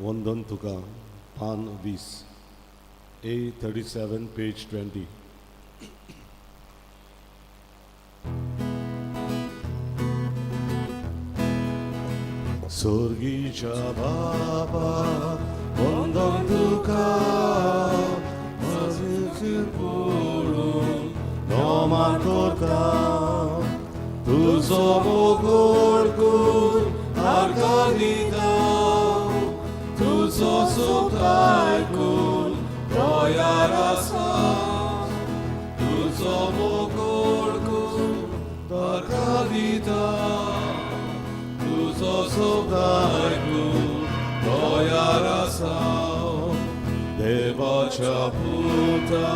वंदन तुका, पान 20, A 37, page 20. सोर्गीच्या बाबा, वंदन तुका, म्हजें पळोवन नोमान करता. तुजो मोगोळ कूर आर्गां दिता, तुजो सुखाय कूर तयार आसा. तुजो मोगोळ कूर आर्गां दिता, तुजो सुखाय कूर तयार आसा. देवाच्या पुता,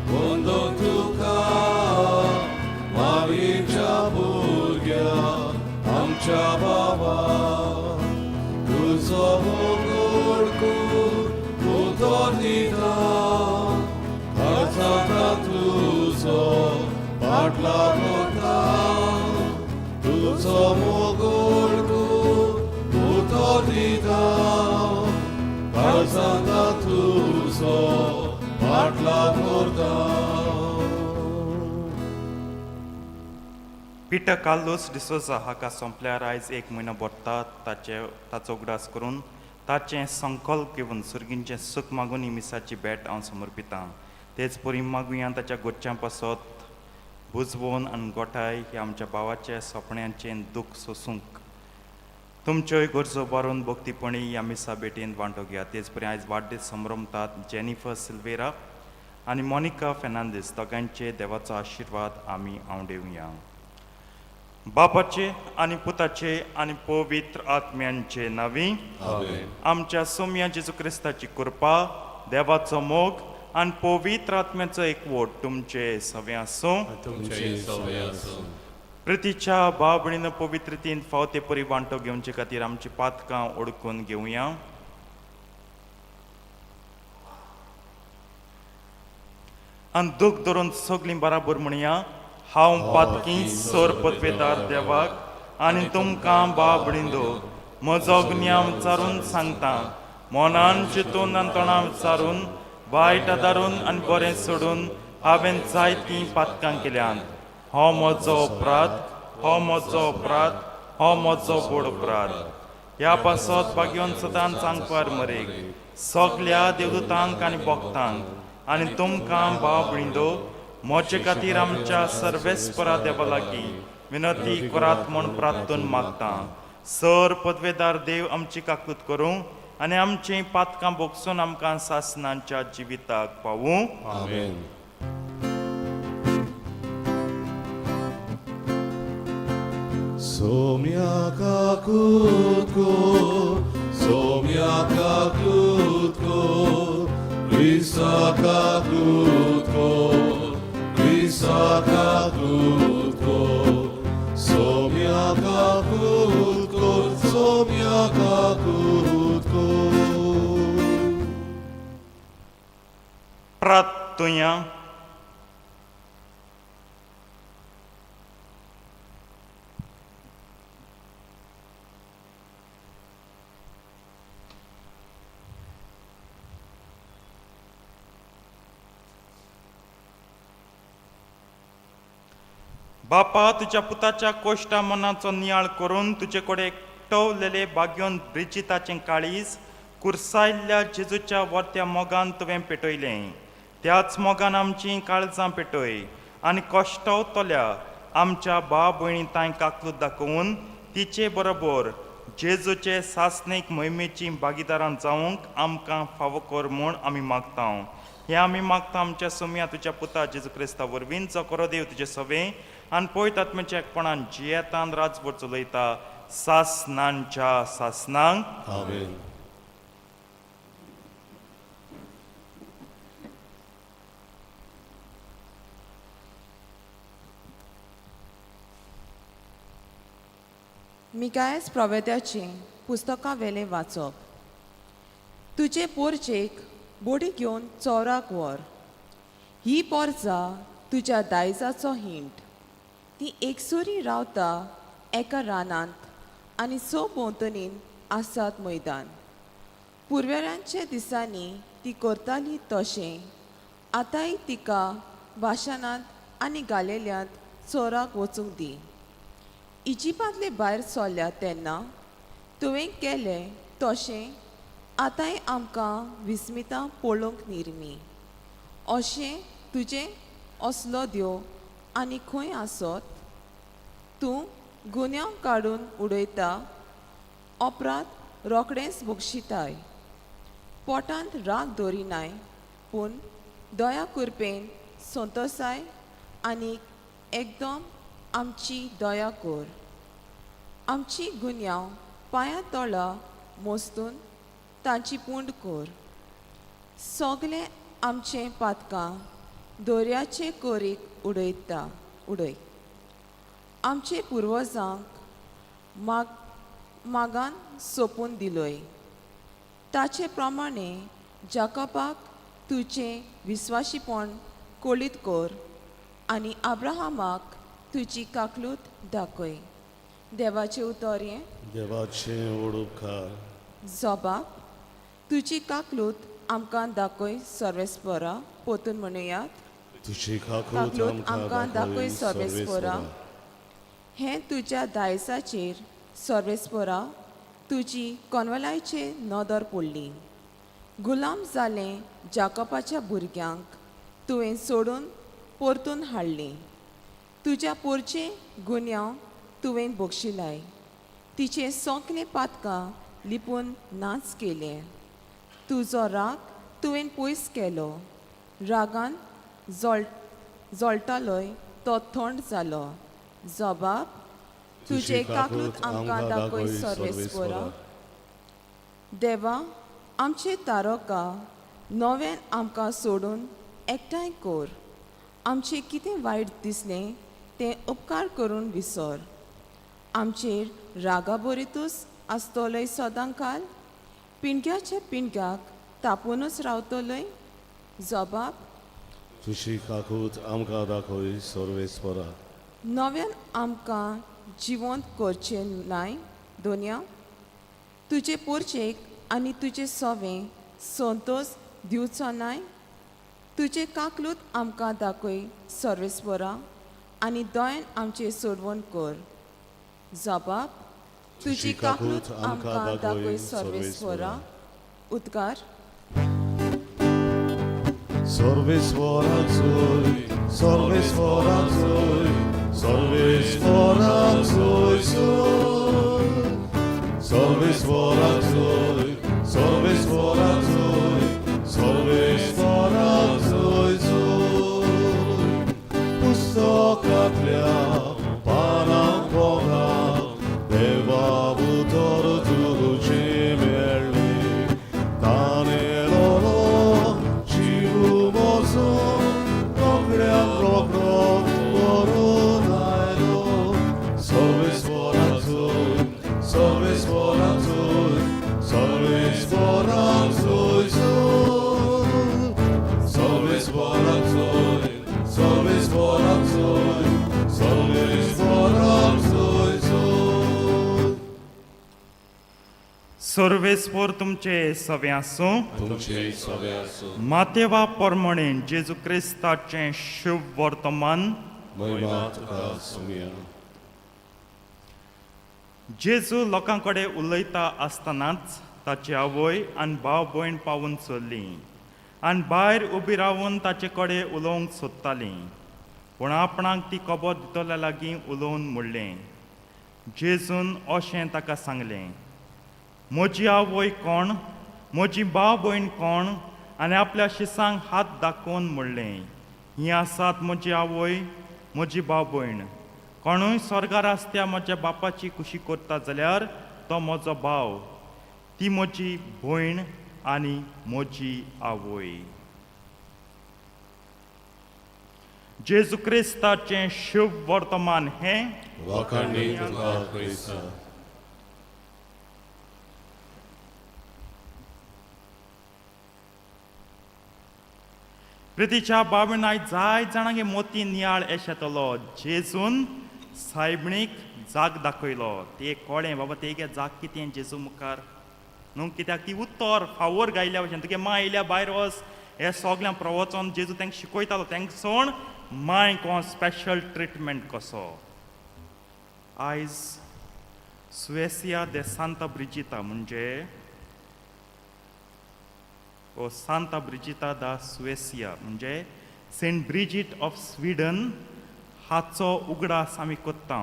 वंदन तुका, मारीच्या भुरग्या आमच्या बाबा. तुजो मोगोळ कूर उतर दिता, काळजांत तुजो पाटला करता. तुजो मोगोळ कूर उतर दिता, काळजांत तुजो पाटला करता. पिटर कार्लोस डिसोजा हाका सोंपल्यार आयज एक म्हयनो भरता. ताचे ताचो उगडास करून, ताचें संकल्प घेवन, सुर्गींचें सूख मागून ही मिसाची भेट हांव समर्पितां. तेच परी मागुया ताच्या गोच्यां पासत बुजवोन आनी गोठाय ह्या आमच्या भावाच्या सोंपण्यांचें दूख सोसूंक. तुमच्योय गरजो बारून भक्तीपणी ह्या मिसा भेटींत वांटो घेया. तेच परी आयज वाडदीस संभ्रमतात जेनिफर सिल्वेरा आनी मोनिका फेर्नांदीस, दोगांयचे देवाचो आशिर्वाद आमी आंवडेवया. बापाचे आनी पुताचे आनी पवित्र आत्म्यांचे नांवी. आमेन. आमच्या सोम्या जेजू क्रिस्ताची कृपा, देवाचो मोग आनी पवित्र आत्म्याचो एकवट तुमचे सवे आसूं. तुमचे सवय आसूं. प्रितीच्या भाव भयणीन, पवित्रतेन फाव ते परी वांटो घेवचे खातीर आमची पातकां ओडकून घेवया. आनी दूख धरून सगळीं बराबर म्हणया, हांव पातकी सोर पदवेदार देवाक आनी तुमकां भाव भयणींनो म्हजो गुन्यांव विचारून सांगता. मनान चिंतून आनी तोंडान विचारून, वायट आदारून आनी बरें सोडून हांवें जायतीं पातकां केल्यांत. हो म्हजो अपराध, हो म्हजो अपराध, हो म्हजो व्हड अपराध. ह्या पासत भाग्योन सदांच सांगपार मरेक, सगल्या देवदूतांक आनी भक्तांक आनी तुमकां भाव भयणींनो म्हजे खातीर आमच्या सर्वेस्परा देवा लागीं विनंती करात म्हूण प्रार्थून मागता. सर पदवेदार देव आमची काकूत करूं आनी आमचीं पातकां भोगसून आमकां सासनांच्या जिविताक पावूं. आमेन. सोम्या काकूत को, सोम्या काकूत को, क्रिस्ता काकूत को, क्रिस्ता काकूत को, सोम्या काकूत को, सोम्या काकूत को. प्रार्थुया. बापा, तुज्या पुताच्या कोश्टा मनाचो नियाळ करून तुजे कडेन एकटवलेले भाग्योन ब्रिजिताचें काळीज कुर्सायल्ल्या जेजूच्या वर्त्या मोगान तुवें पेटयलें. त्याच मोगान आमचीं काळजां पेटय आनी कश्टवतल्या आमच्या भाव भयणी तांय काकलूत दाखोवन तिचे बरोबर जेजूचे सासणीक मोहिमेची भागीदारां जावंक आमकां फावो कर म्हूण आमी मागता. हें आमी मागता आमच्या सोम्या तुज्या पुता जेजू क्रिस्ता वरवीं, जो करो देव तुजे सवे आनी पवित्र आत्म्याच्या एकपणान जियेतान राजवट चलयता सासनांच्या सासनांक. आमेन. मिकायस प्रोवेद्याचें पुस्तकां वेलें वाचप. तुजे पोरचेक बोडी घेवन चोराक व्हर. ही पोरचा तुज्या दायजाचो हिंट. ती एकसुरी रावता एका रानांत आनी स भोंवतणीन आसात मैदान. पुर्वेरांच्या दिसांनी ती करताली तशें आतांय तिका भाशणांत आनी गालेल्यांत चोराक वचूंक दी. इजिपांतले भायर सरल्या तेन्ना तुवें केलें तशें आतांय आमकां विस्मितां पळोवंक निर्मी. अशें तुजें असलो देव आनी खंय आसत? तूं गुन्यांव काडून उडयता, अपराध रोखडेंच बक्षिताय. पोटांत राग दवरिनाय, पूण दया कृपेन संतोसाय आनी एकदम आमची दया कर. आमची गुन्यांव पांया तोळा मोस्तून तांची पूंड कर. सगलें आमचें पातकां दर्याचे कोरीक उडयता उडय. आमचे पुर्वजांक मागान सोंपून दिलोय. ताचे प्रमाणे जाकबाक तुजें विस्वाशीपण कळीत कर आनी अब्राहमाक तुजी काकलूत दाखय. देवाचें उतर हें. देवाचें उपकार. जबाब तुजी काकलूत आमकां दाखय सर्वेस्परा. पोतून म्हणयात. तुजी काकूत काकलूत आमकां दाखय सर्वेस्परा. हें तुज्या दायजाचेर सर्वेस्परा तुजी कोनवलायचे नदर पडली. गुलाम जालें जाकबाच्या भुरग्यांक तुवें सोडून परतून हाडलीं. तुज्या पोरचें गुन्यांव तुवें बक्षिलाय. तिचें सोंकलें पातकां लिपून नाच केलें. तुजो राग तुवें पयस केलो. रागान जळटालोय तो थंड जालो. जबाब तुजे काकलूत आमकां दाखय सर्वेस्परा. देवा आमचे तारोका नव्यान आमकां सोडून एकठांय कर. आमचें कितें वायट दिसलें तें उपकार करून विसर. आमचेर रागाभरीतूच आसतलोय सदां काल? पिणग्याच्या पिणग्याक तापुनूच रावतलोय? जबाब तुजी काकूत आमकां दाखय सर्वेस्परा. नव्यान आमकां जिवंत करचें नाय दोनया. तुजे पोरचेक आनी तुजे सोवें संतोस दिवचो नाय? तुजे काकलूत आमकां दाखय सर्वेस्परा आनी दयान आमचें सोडवण कर. जबाब तुजी काकलूत आमकां दाखय सर्वेस्परा. उद्गार. सर्वेस्पराक जोय, सर्वेस्पराक जोय, सर्वेस्पराक जोय जोय. सर्वेस्पराक जोय, सर्वेस्पराक जोय, सर्वेस्पराक जोय जोय. पुस्तकांतल्या पानां पोंदा देवा उतर तुजें मेळ्ळें. तानेलोलो जीव म्हजो रोखड्याक रोखडो व्हरून आयलो. सर्वेस्पराक जोय, सर्वेस्पराक जोय, सर्वेस्पराक जोय जोय. सर्वेस्पराक जोय, सर्वेस्पराक जोय, सर्वेस्पराक जोय जोय. सर्वेस्पर तुमचे सवे आसूं. तुमचे सवे आसूं. मातेवा प्रमाणे जेजू क्रिस्ताचें शुभ वर्तमान. महिमा तुका सुमया. जेजू लोकां कडेन उलयता आसतनाच ताची आवय आनी भाव भयण पावून चल्लीं आनी भायर उबी रावन ताचे कडेन उलोवंक सोदतालीं. पूण आपणाक ती खबर दितल्या लागीं उलोवन म्हणलें. जेजून अशें ताका सांगलें, म्हजी आवय कोण, म्हजी भाव भयण कोण? आनी आपल्या शिसांक हात दाखोवन म्हणलें, हीं आसात म्हजी आवय, म्हजी भाव भयण. कोणूय स्वर्गार आसत्या म्हज्या बापाची खुशी करता जाल्यार तो म्हजो भाव, ती म्हजी भयण आनी म्हजी आवय. जेजू क्रिस्ताचें शुभ वर्तमान हें. वाखाणणी तुका क्रिस्ता. प्रितीच्या बाबणाय जाय जाणांगे मोती नियाळ एश येतलो. जेजून सायबणीक जाग दाखयलो. ते कळ्ळें बाबा तेगे जाग कितें जेजू मुखार न्हू कित्याक ती उत्तर फावोर गायल्या भशेन तुगे मां येयल्या भायर वच हे सगळ्यां प्रवचन जेजू तांकां शिकयतालो तांकां सण मांयक हो स्पेशल ट्रिटमेंट कसो. आयज सुएसिया दे सांता ब्रिजिता म्हणजे ओ सांता ब्रिजिता दा सुएसिया म्हणजे सेंट ब्रिजीट ऑफ स्विडन हाचो उगडास आमी कोत्ता.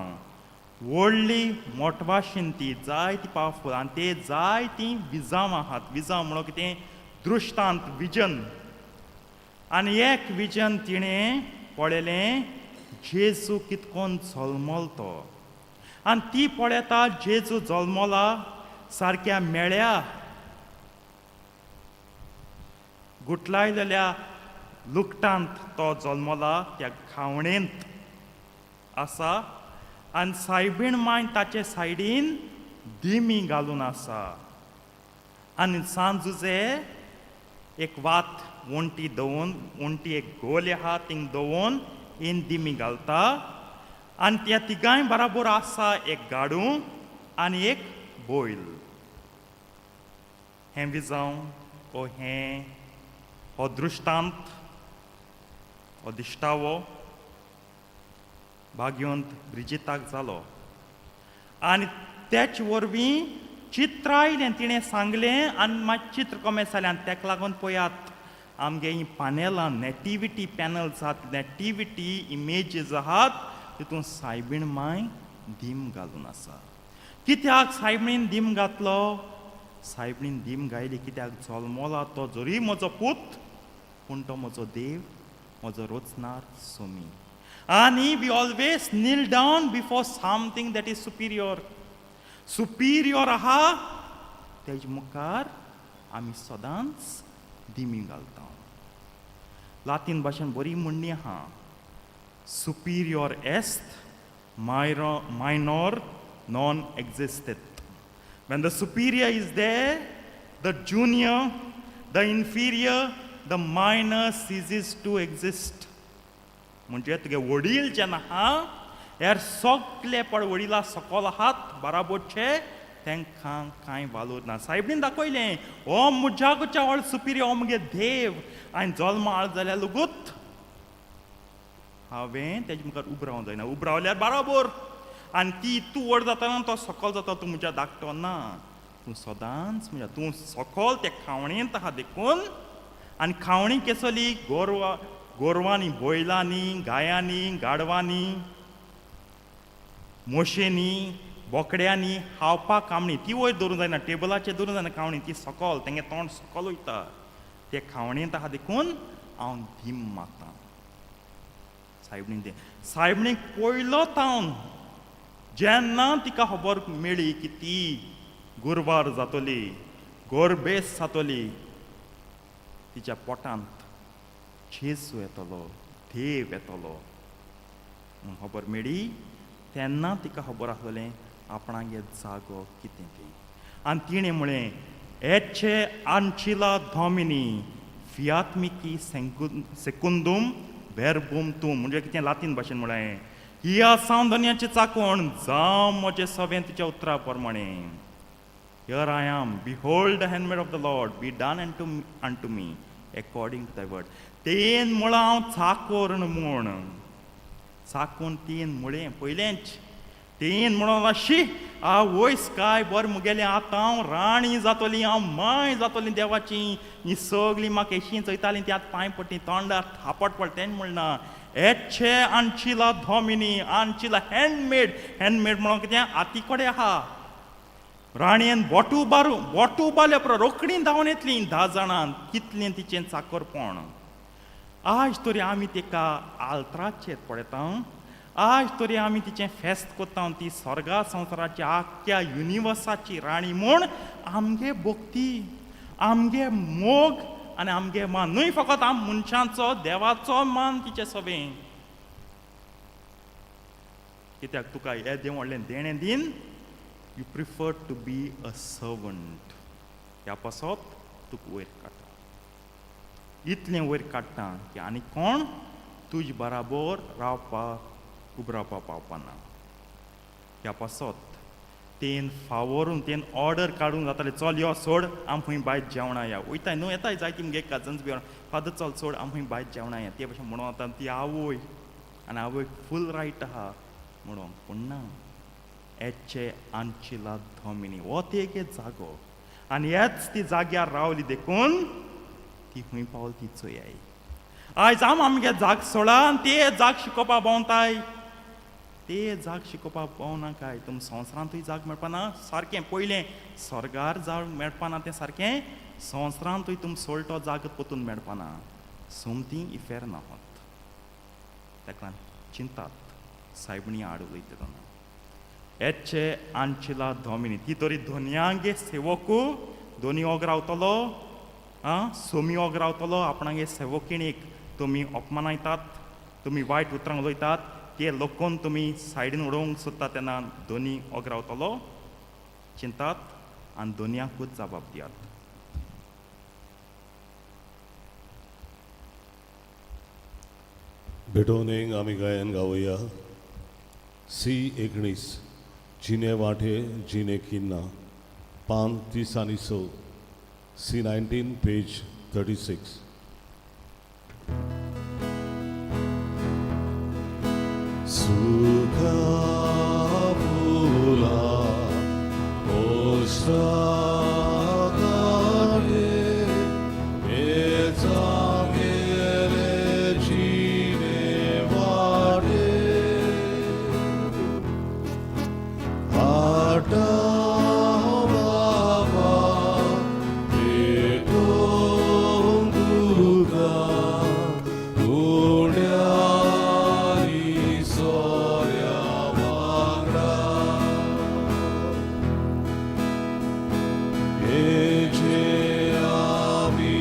व्हडली मोटवाशीन ती जायती पावरफूल आनी ते जायतीं विजांव आहात. विजांव म्हणो कितें दृश्टांत विजन. आनी एक विजन तिणें पळयलें जेजू कितकोन जल्मलो तो. आनी ती पळयता जेजू जल्मला सारक्या मेळ्या गुटलायलेल्या लुकटांत तो जल्मला त्या खावणेंत आसा आनी सायबीण मांय ताचे सायडीन दिमी घालून आसा. आनी सांजुजे एक वात वण्टी दवरून वण्टी एक गोल आहा थिंग दवरून इन दिमी घालता आनी त्या तिगांय बराबर आसा एक गाडू आनी एक बैल. हें विजांव ओ हें हो दृश्टांत हो दिश्टावो भाग्यवंत ब्रिजिताक जालो. आनी तेच वरवीं चित्र आयलें तिणें सांगलें आनी मागीर चित्र कमेंत जालें. आनी तेका लागून पळयात आमगे हीं पानेलां नॅटिविटी पॅनल्स आहात नॅटिविटी इमेजीस आहात तितून सायबीण मांय दीम घालून आसा. कित्याक सायबणीन दीम घातलो? सायबणीन दीम घायली कित्याक जल्मला तो जरी म्हजो पूत पूण तो म्हजो देव म्हजो रोचनार सोमी. आनी we always kneel down before something that is superior. Superior आहा तेजे मुखार आमी सदांच दिमी घालता. लातीन भाशेन बरी म्हणणी आहा Superior एस्त minor non existet. When the superior is there, the junior, the inferior, the minor ceases to exist. म्हणजे तुगे वडील जेन्ना आहा हेर सगले पळ वडिला सकल आहात बराबरचे तांकां कांय वालोर ना. सायबीन दाखयलें हो म्हज्याकुच्या व्हड सुपिरियर हो मुगे देव आनी जल्माळ जाल्यार लुगूत हांवें तेजे मुखार उब रावंक जायना. उब रावल्यार बरोबर आनी ती तूं व्हड जातना तो सकल जाता. तूं म्हज्या धाकटो ना, तूं सदांच म्हज्या तूं सकल ते खावणेंत आहा देखून. आनी खावणी केसली गोरवां गोरवांनी बैलांनी गायांनी गाडवांनी मोशेंनी बोकड्यांनी खावपाक कामणी ती वयर दवरूंक जायना टेबलाचेर दवरूंक जायना खावणी ती सकल तेंगे तोंड सकल वयता. ते खावणेंत आहा देखून हांव दीम मारता. सायबणीन तें सायबणीक पयलो तावन जेन्ना तिका खबर मेळ्ळी की ती गुरवार जातली गोरबेस जातली तिच्या पोटांत जेजू येतलो देव येतलो म्हूण खबर मेळ्ळी तेन्ना तिका खबर आसलें आपणागे जागो कितें तें. आनी तिणें म्हळें एचे आंचिला धॉमिनी फियात मिकी सेकुंदूम वेरबूम तूं म्हणजे कितें लातीन भाशेन म्हळें ही आसा धनयाची चाकोण जावं म्हजें सवें तुज्या उतरा प्रमाणे. Here I am, behold the handmaid of the Lord, be done unto me according to thy word. तेन म्हळां हांव चाकोर म्हूण चाकून तेन म्हळें पयलेंच तेन म्हणून शी आवयस काय बरें मुगेलें आतां हांव राणी जातली हांव मांय जातली देवाची. ही सगळीं म्हाका एशी चोयतालीं ती आतां पांय पडटी तोंडार थापट पडटा तेणें म्हणना एचे आनचिला धॉमिनी आनचिला हँडमेड. हँडमेड म्हणून कितें हाती कडेन आहा. राणयेन बोटू बारू बोटू बारल्या पुरो रोखडीं धांवन येतलीं 10 जाणां कितलें तिचें चाकरपण. आज तरी आमी तिका आल्त्राचेर पळयता. आज तरी आमी तिचें फेस्त कोत्ता. ती स्वर्गा संवसाराची आख्ख्या युनिवर्साची राणी म्हूण आमगे भक्ती आमगे मोग आनी आमगे मान न्हय फकत आम मनशांचो देवाचो मान तिचे सवें. कित्याक तुका येदें व्हडलें देणें दीन you prefer to be a servant. ह्या पासत तुका वयर काडटा इतलें वयर काडटा की आनी कोण तुज बराबर रावपाक उब रावपाक पावपाना. ह्या पासत तेन फावोरून तेन ऑर्डर काडूंक जातालें, चल यो सोड आम खंय भायर जेवणां या वयताय न्हू येताय जायती मुगे कजन्स बी फादर चल सोड आम खंय भायर जेवणां या ते भशेन म्हणून वता ती आवय आनी आवयक फूल रायट आहा म्हणून पूण ना एचे आंचिला धोमिनी हो ते एक जागो आनी हेच ती जाग्यार रावली देखून ती खंय पावल ती चोयाय. आयज आम आमगे जाग सोडा आनी ते जाग शिकोवपा भोंवताय ते जाग शिकोवपाक पावना काय तुम संवसारांतूय जाग मेळपाना सारकें पयलें स्वर्गार जाग मेळपाना तें सारकें संवसारांतूय तुम सोलटो जाग पोतून मेळपाना सोमती इफेर्न आहोत ताका चिंतात सायबणी आड उलयता तेन्ना एचे आंचिला धोमिनी ती तरी धोनयांगे सेवकू दोनी ओग रावतलो आं सोमी ओग रावतलो आपणागे सेवकिणीक तुमी अपमानायतात तुमी वायट उतरां उलयतात ते लोकोन तुमी सायडीन उडोवंक सोदता तेन्ना दोनी ओग रावतलो चिंतात आनी दोनयांकूच जबाब दियात. भेटोवणेक आमी गायन गावया सी 19 जिने वांटे जिने किन्ना पान 30 आनी 6 सी 19 पेज 36. सुखा फुला ओश्राकाटे एचांगेले जिने वाटे आटा बाबा पेटोवंक तुका उण्यांनी सोऱ्या वांगडा हेजे आमी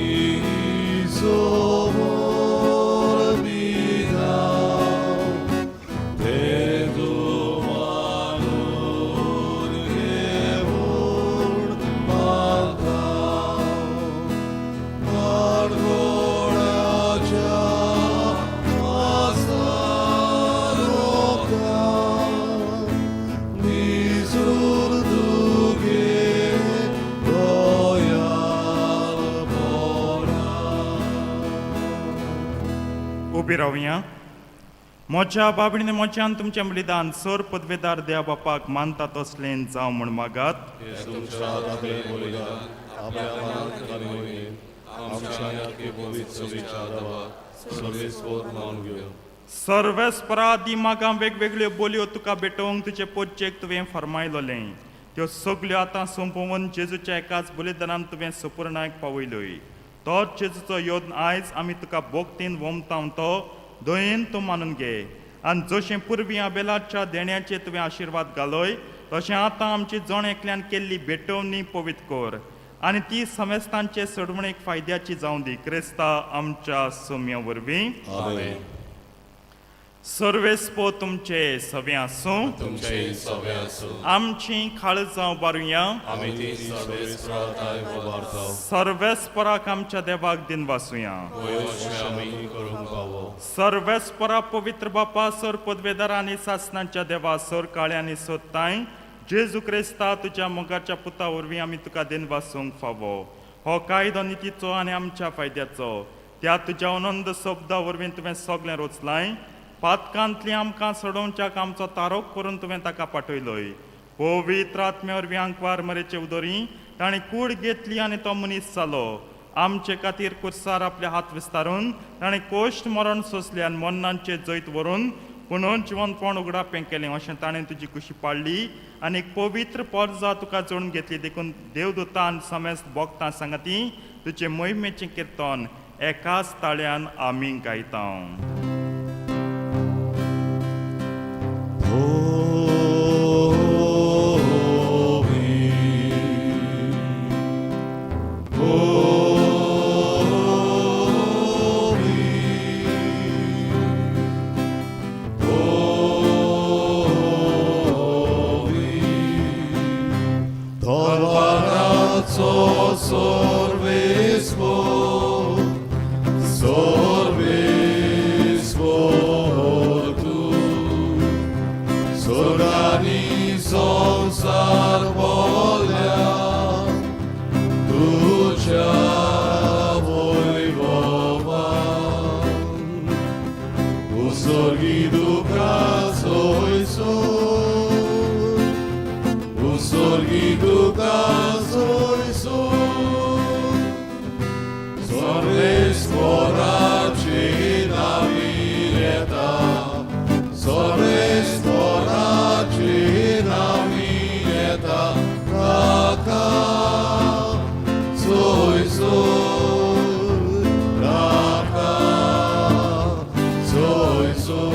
समोर बिगाव ते मानून घेवन मागताव माडगोळाच्या मासारोका विसरून तुगे दयाळपणा. उबी रावया. म्हज्या बाबणीन म्हज्यान तुमचें बलिदान सर पदवेदार देव बापाक मानता तसलें जावं म्हूण मागात. हे तुमच्या हातांतलें बलिदान आपल्या मनात आनी मोहिमेन आमच्या ह्या पवित्र सभेच्या देवाक सर्वेस्पर मानून घेवन सर्वेस्परा दिमागां वेगवेगळ्यो बोलयो तुका भेटोवंक तुजे पोरचेक तुवें फर्मायलोलें त्यो सगल्यो आतां सोंपोवन जेजूच्या एकाच बलिदानान तुवें सुपूर्णाक पावयल्योय. तोच जेजूचो योद्न आयज आमी तुका भोगतीन वोमताव तो दयेन तूं मानून घे आनी जशें पुर्वी आबेलाच्या देण्याचे तुवें आशिर्वाद घालोय तशें आतां आमची जण एकल्यान केल्ली भेटवणी पवित्र कर आनी ती समेस्तांचे सोडवणेक फायद्याची जावं दी क्रिस्ता आमच्या सोम्या वरवीं. आमेन. सर्वेस्पो तुमचे सवे आसूं तुमचे सवे आसूं. आमची काळजां बारुया. आमी ती सर्वेस्परा उबारता. सर्वेस्पराक आमच्या देवाक दिनवासुया. वयोश्य आमी करूंक पावो. सर्वेस्परा पवित्र बापा सर पदवेदार आनी सासनाच्या देवा सर काळ्यांनी सोदताय जेजू क्रिस्ता तुज्या मोगाच्या पुता वरवीं आमी तुका दिनवासूंक फावो. हो कायदो नितीचो आनी आमच्या फायद्याचो त्या तुज्या अनंत शब्दा वरवीं तुवें सगळें रोचलाय. पातकांतली आमकां सोडोवच्याक आमचो तारोक करून तुवें ताका पाठयलोय. पवित्र आत्म्या वरवीं आंकवार मरेचे उदरी ताणें कूड घेतली आनी तो मनीस जालो. आमचे खातीर कुर्सार आपले हात विस्तारून ताणें कोश्ट मरण सोंसलें आनी मरणांचें जैत व्हरून पुणून जिवनपण उगडापें केलें. अशें ताणें तुजी कुशी पाडली आनी एक पवित्र पोरजा तुका जोडून घेतली. देखून देवदूतान समेस्त भोगतां सांगती तुजे मोहिमेचें किर्तन एकाच ताळ्यान आमी गायता. Sorgani संसारांतलो तुका सोयसून सर्वेस्पोराची नावीर येता सर्वेस्पोराची नावीर येता ताका सोयसून ताका सोयसून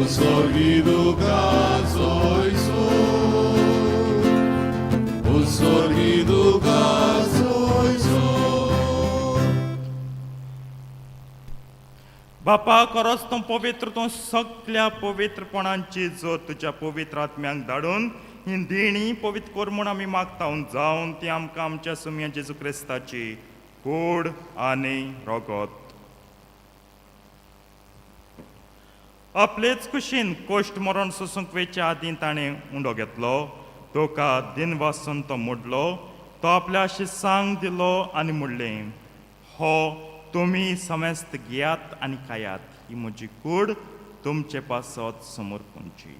Usorgi duka soisu Usorgi duka soisu बापा खरोच तूं पवित्र तूं सगल्या पवित्रपणांची जोत तुज्या पवित्र आत्म्यांक धाडून ही देणी पवित्र कर म्हूण आमी मागता जावन ती आमकां आमच्या सुमया जेजू क्रिस्ताची कूड आनी रगत आपलेच कुशीन कोश्ट मरण सोसूंक वेच्या आदीं ताणें उंडो घेतलो तुका दिनवासून तो मोडलो तो आपल्या शिसांक दिलो आनी म्हणलें हो तुमी समेस्त घेयात आनी खायात ही म्हजी कूड तुमचे पासत समर्पूंची.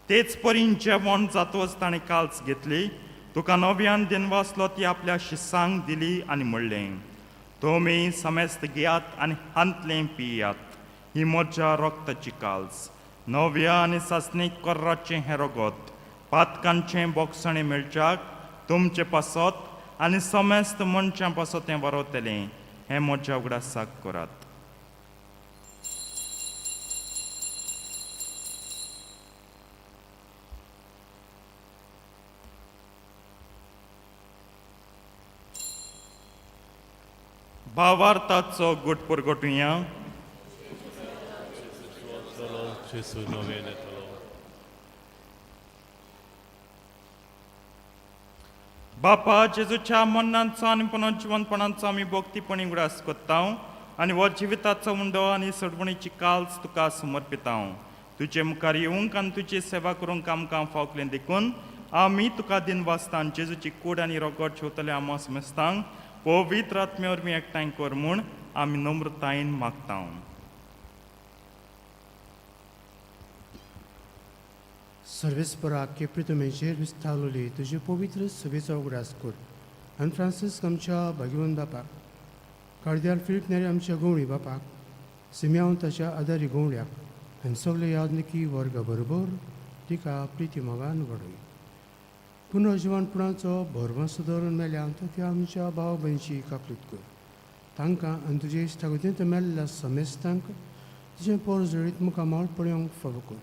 तेच परीन जेवण जातकच ताणें काल्स घेतली तुका नव्यान दिनवासलो ती आपल्या शिसांक दिली आनी म्हणलें तुमी समेस्त घेयात आनी हांतलें पियात ही म्हज्या रक्ताची काल्स नव्या आनी सासणीक कोर्राचें हें रगत पातकांचें बोगसणें मेळच्याक तुमचे पासत आनी समेस्त मनशां पासत तें बरोवतलें हें म्हज्या उगडासाक करात. भावार्थाचो गुट पुरगटुया. Gesù नव्यान येतलो. बापा जेजूच्या मरणाचो आनी पुनर्जिवनपणाचो आमी भक्तीपणी उगडास करता आनी हो जिविताचो उंडो आनी सोडवणीची काल्स तुका समर्पिता. तुजे मुखार येवंक आनी तुजी सेवा करूंक आमकां फावकलें देखून आमी तुका दिनवासता. जेजूची कूड आनी रोगट शेवतले आमा समेस्तांक पवित्र आत्मे वरवीं एकठांय कर म्हूण आमी नम्रतायेन मागता. सर्वेस्पराक के तुमेचेर विस्तारलोली तुजे पवित्र सभेचो उगडास कर आनी फ्रांसीस आमच्या भाग्यवंत बापाक, कार्दियाल फिलीप नेरी आमच्या गवळी बापाक, सिम्याव ताच्या आदारी गवळ्याक आनी सगळे यादनिकी वर्गा बरोबर तिका प्रिती मोगान वाडय. पुनर्जिवनपणाचो भरवंसो धरून मेल्या त्या आमच्या भाव भयणची कापलीत कर. तांकां आनी तुजे इश्टागतींत मेल्ल्या समेस्तांक तुजें पोर जळीत मुखामळ पळोवंक फावो कर.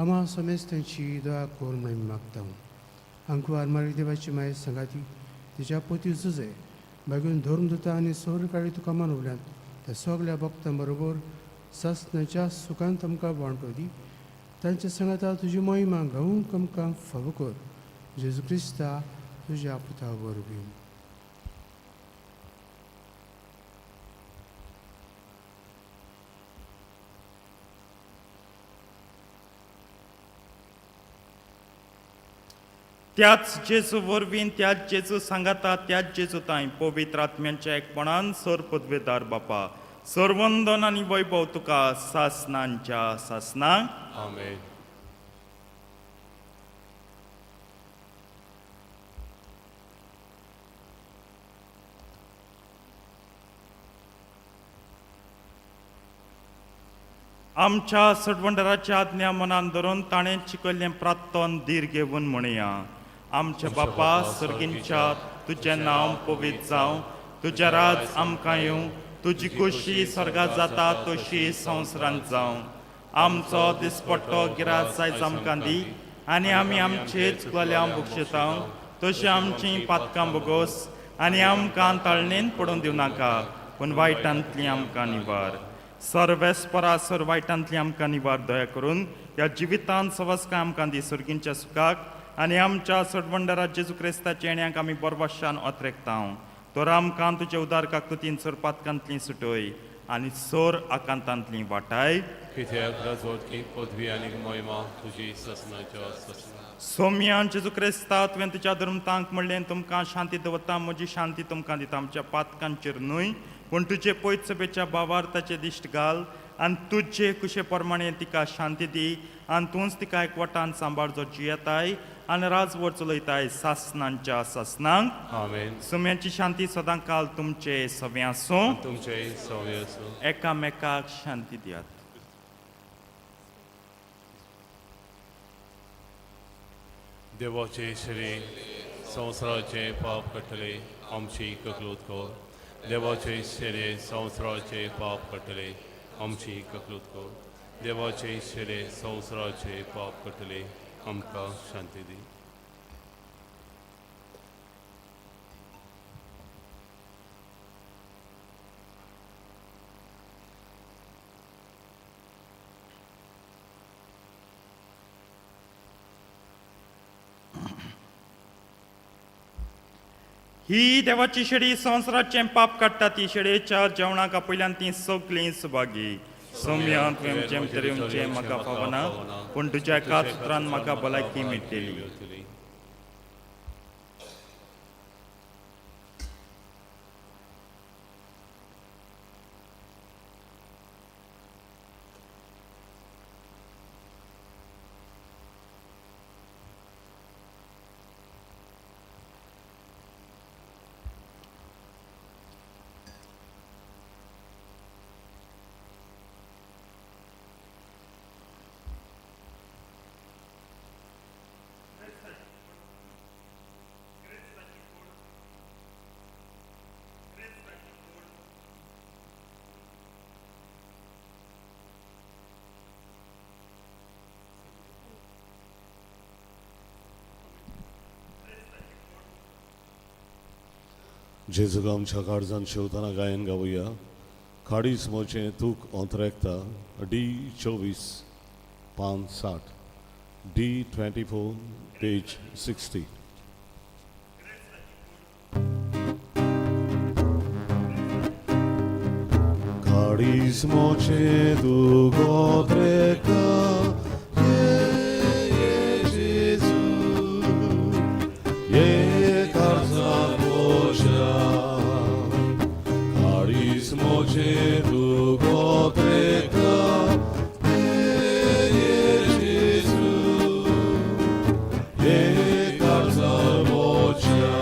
आमा समेस्तांची दया कर म्हूण आमी मागता. आंकवार मारी देवाची माय सांगाती तिच्या पोती जुजे मागीर धर्मदुता आनी सौरकाळी तुका मानवल्यात त्या सगल्या भक्तां बरोबर सासणाच्या सुखांत आमकां वांटो दी. तांच्या सांगाता तुजी महिमा गावूंक आमकां फावो कर. जेजू क्रिस्ता तुज्या पुता वरवीं. त्याच जेजू वरवीं त्याच जेजू सांगाता त्याच जेजू तांय पवित्र आत्म्यांच्या एकपणान सर पदवेदार बापा सर्वंदन आनी वैभव तुका सासनांच्या सासनां. आमेन. आमच्या सडवंडराच्या आज्ञा मनान धरून ताणें शिकयल्लें प्रार्थन धीर घेवन म्हणया. आमच्या बापा सर्गींच्या तुजें नांव पवित्र जावं, तुजें राज आमकां येवं, तुजी खोशी स्वर्गात जाता तशी संवसारांत जावं. आमचो दिसपट्टो गिरास आयज आमकां दी आनी आमी आमचे चुकलेल्या बक्षिता तशी आमची पातकां बोगोस आनी आमकां ताळणेन पडून दिवं नाका पूण वायटांतली आमकां निवार. सर्वेस्परा सर वायटांतली आमकां निवार दया करून ह्या जिवितांत सवस्काय आमकां दी सर्गींच्या सुखाक आनी आमच्या सडवंडरा जेजू क्रिस्ताच्या येण्याक आमी बरवाशान अत्रेकता. तर आमकां तुजे उदार काकतुतीन सर पातकांतली सुटय आनी सोर आकांतांतली वाटाय. कित्याक राजवटकी पदवी आनी महिमा तुजी सासणाच्या सासणा. सोम्यान जेजू क्रिस्ता तुवें तुज्या धर्मतांक म्हणलें तुमकां शांती दवरता म्हजी शांती तुमकां दिता आमच्या पातकांचेर न्हय पूण तुजे पयत सभेच्या बावार्थाचे दिश्ट घाल आनी तुजे कुशे प्रमाणे तिका शांती दी आनी तूंच तिका एकवटान सांबाळ जो जियेताय आनी राजवट चलयताय सासनांच्या सासनांक. आमेन. सुम्याची शांती सदां काल तुमचे सवे आसूं. तुमचे सवे आसूं. एकामेकाक शांती दियात. देवाचे शरीर संवसाराचे पाप काडटले आमची ककलूत कर. देवाचे शरीर संवसाराचे पाप काडटले आमची ककलूत कर. देवाचे शरीर संवसाराचे पाप काडटले आमकां शांती दी. ही देवाची शेडी संवसाराचें पाप काडटा ती शेडयेच्या जेवणाक आपयल्यान ती सगळीं सुभागी. सोम्या तुवें जेम तरेचें म्हाका फावना पूण तुज्या एकाच उतरान म्हाका भलायकी मेळटली. जेजूक आमच्या काळजान शेवतना गायन गावया. काडीस मोचें तूक ओंतरेकता, डी 24 पान 60, डी 24 पेज 60. काडीस मोचें तूक ओंतरेकता, ये जेजू, ये काळजा पोशा. काडीस मोचें तूक ओंतरेकता, ये जेजू, ये काळजा पोशा.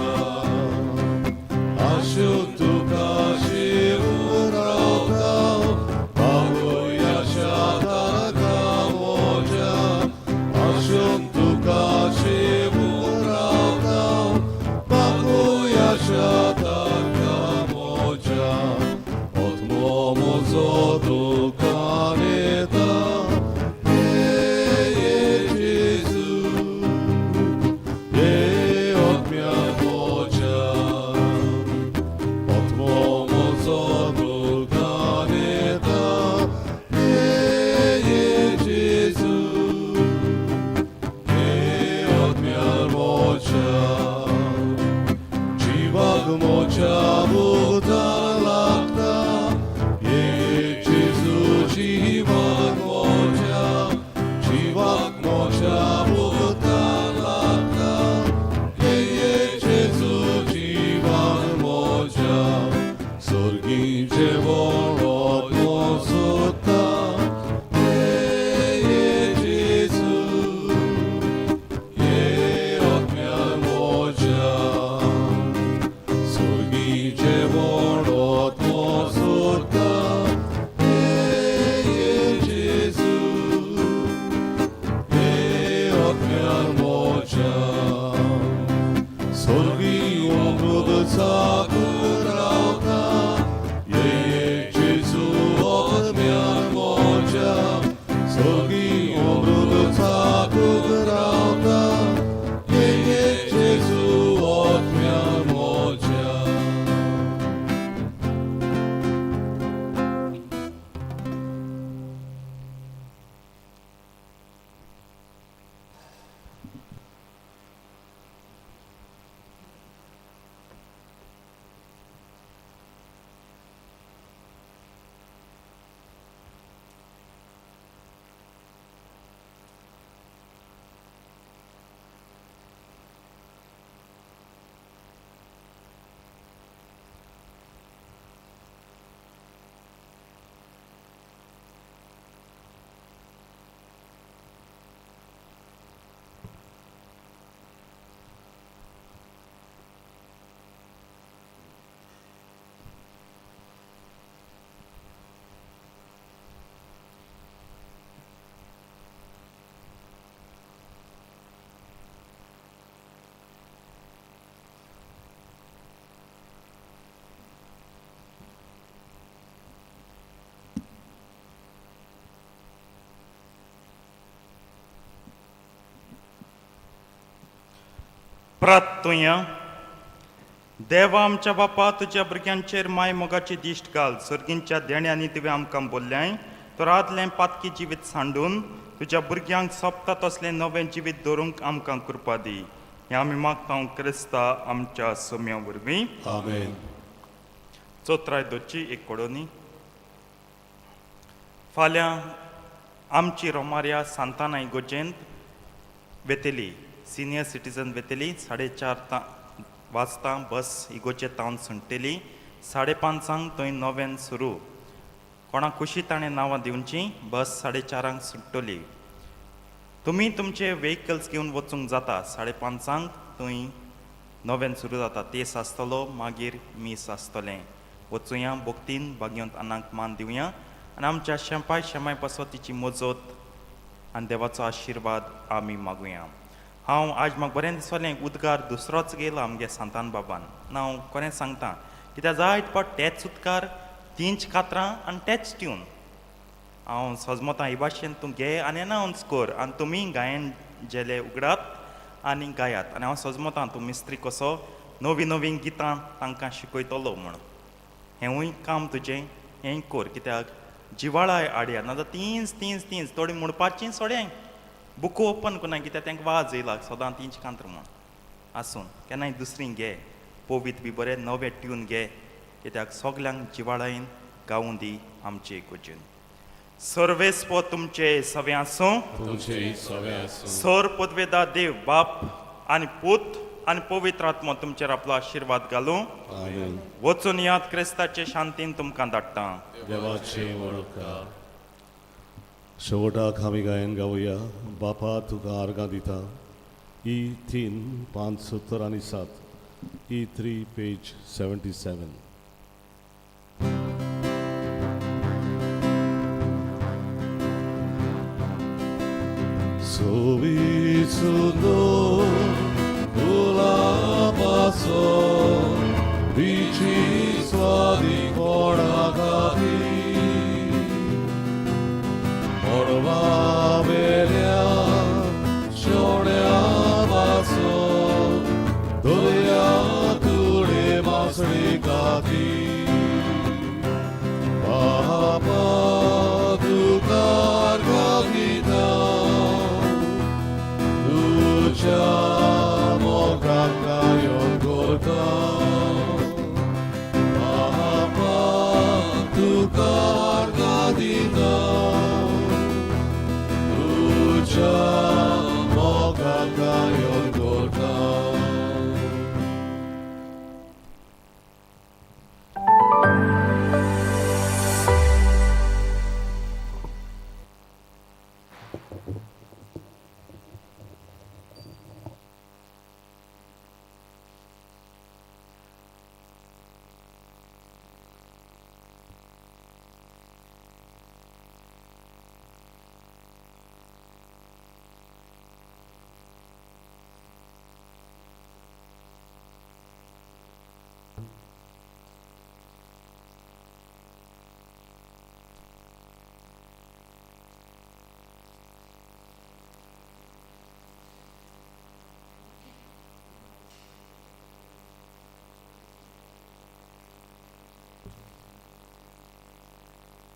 आशो तुका शिवून रावता, बाबूय आशा तारका मोजा. आशो तुका शिवून रावता, बाबूय आशा तारका मोजा. आत्मो म्हजो तुका नेता, ये जेजू, ये आत्म्या मोजा. आत्मो म्हजो तुका नेता, ये जेजू, ये आत्म्या मोजा. जिवाक मोजा भुतान लागता, ये जेजू, जिवाक मोजा, जिवाक मोजा भुतान लागता, ये जेजू, जिवाक मोजा. सर्गी जेवण आत्मो सोदता, ये जेजू, ये आत्म्या मोजा. सर्गी जेवण आत्मो सोदता, ये जेजू, ये आत्म्या मोजा. सर्गी अमृत चाकून रावता, ये जेजू, आत्म्या मोजा. सर्गी अमृत चाकून रावता, ये जेजू, आत्म्या मोजा. प्रार्थुया. देवा आमच्या बापा, तुज्या भुरग्यांचेर माय मोगाची दिश्ट घाल. सर्गींच्या देण्यांनी तुवें आमकां बोल्ल्याय तर आदलें पातकी जिवीत सांडून तुज्या भुरग्यांक सोंपता तसलें नवें जिवीत दवरूंक आमकां कृपा दी. हें आमी मागता क्रिस्ता आमच्या सोम्या वरवीं. आमेन. चोत्राय दोची एक कोडोनी. फाल्यां आमची रोमारिया सांताना इगोजेंत वेतली, सिनियर सिटीजन वेतली. 4:30 वाजता बस इगोजे तावन सुंटली. 5:30 थंय नव्यान सुरू. कोणा खुशी ताणें नांवां दिवची. बस 4:30 सुट्टली. तुमी तुमचे वेहिकल्स घेवन वचूंक जाता. 5:30 थंय नव्यान सुरू जाता. तेस आसतलो, मागीर मीस आसतलें. वचुया भक्तीन, बागयोंत आनाक मान दिवया आनी आमच्या शेंपाय शेमाय पासत तिची मजत आनी देवाचो आशिर्वाद आमी मागुया. हांव आज म्हाका बरें दिसलें, उद्गार दुसरोच गेलो आमगे सांतान बाबान. ना हांव खरें सांगता, कित्याक जायत फावट तेच उदकार, तींच कातरां आनी तेच ट्यून. हांव सजमतां ही भाशेन तूं घे आनी अनावन्स कर आनी तुमी गायन जेले उगडात आनी गायात. आनी हांव सजमतां तूं मिस्त्री कसो नवीं नवीं गितां तांकां शिकयतलो म्हूण. हेंवूय काम तुजें, हेंय कर, कित्याक जिवाळाय आडया नाजाल्यार तींच तींच तींच थोडीं म्हणपाचीं सोड्यांय बुको ओपन करना, कित्याक तांकां वाज येयला सदां तींच कांत्र म्हूण. आसूं, केन्नाय दुसरीं घे, पोवीत बी बरें नवें ट्यून घे, कित्याक सगल्यांक जिवाळायन गावूं दी आमचे इगोजेन. सर्वेस्पो तुमचे सवे आसूं. तुमचे सवे आसूं. सर पदवेदा देव बाप आनी पूत आनी पवित्र आत्मो तुमचेर आपलो आशिर्वाद घालूं. आमेन. वचून याद, क्रिस्ताचे शांतीन तुमकां धाडटा. देवाचे वळखा. शेवटाक आमी गायन गावया, बापा तुका आर्गां दिता. ई 3 पांच 70 आनी 7, ई 3 पेज 77. सोबीत सुंदर फुलापासो बिची स्वादी कोणा खातीर मळबावेल्या शेवण्या पासो दर्या तुळे मासळे खातीर बापा तुका आर्गां दिता तुज्या मोगाक गायन करता.